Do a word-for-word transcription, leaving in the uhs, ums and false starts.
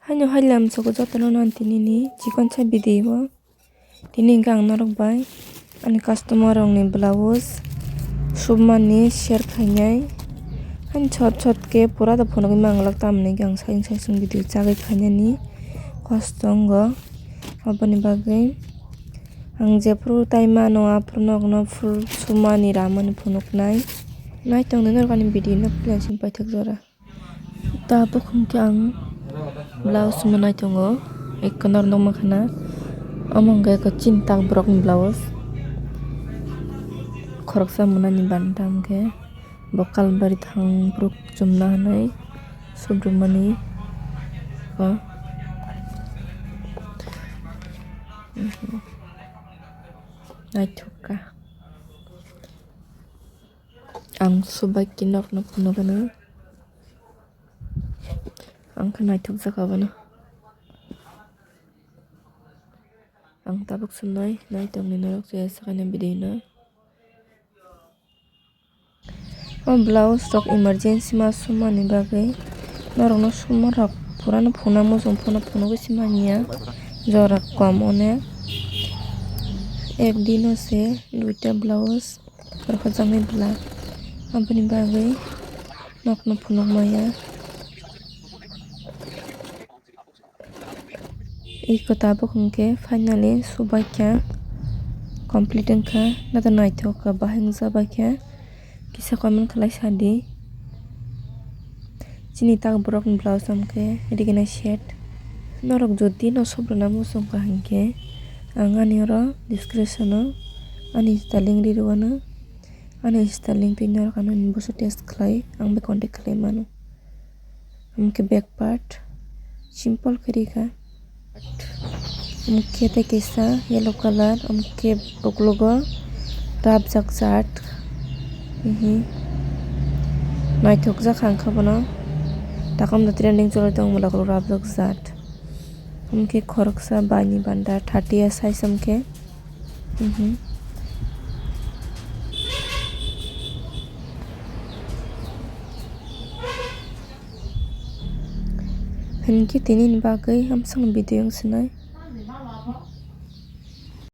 Haino hai lamsogo jotono nang tinini chikon sa video o. Tini hwnkhe ang norok bai ani customer rokni blouse submani share khainai. Haino sot sot khe pura da phunugwi manglak, tamoni hwnkhe ang sayung sayung video chagwi khainani kosto wngo. Aboni bagwi ang jephuru tai mano aphuru nokno phuru submani ramani phunuknai. Naitongni norok ani video no puila chini paithak jora. Tabuk hwnkhe ang blouse sumui naitongo, ekko norok nukmankha na, omo hwnkhe ekko chini tak borokni blouse, khoroksa mwnani banta hwnkhe bo kalbari thang borok chumna hinwi sudrumani kha. Naithok kha. Ang subaikhe norokno phunukgwno. Ang khe naithokjak abono. Ang tabuk sumnai, naitongni norok je sakani video no. O blouse rok emergency ma sumani bagwi norokno sumorok purano phunukna muchung phano phunugwi sumaniya. Jora kom onek, ek dino se duita blouse. Rwkhajaknai bwla, aboni bagwi nokno phunukmaya. Iko tabuk hwnkhe finally subaikha, complete wngkha, naithokkha, bahai wngjabaikha, kisa comment khlai sadi. Chini tak borokni blouse wngkhe ready khe nai set. Norok jodi no sobrwna muchungkha hinkhe ang ani oro description o ani Insta link ri rwano. Ani Insta link twi norok ano ni busu text khlai, ang bai contact khlai mano. Amkhe back part simple khe rikha. Amkhe tei kisa yellow colour, amkhe uklogo rabjak shirt. Hihi. Naithokjak kha wngkha bono. Takham no trending choli tongo, mula kolok rabjak shirt. Amkhe khoroksa baini banda thirty a size amkhe. Mhm. Hinkhe tini ni bagwi hamsokni video wng sinai.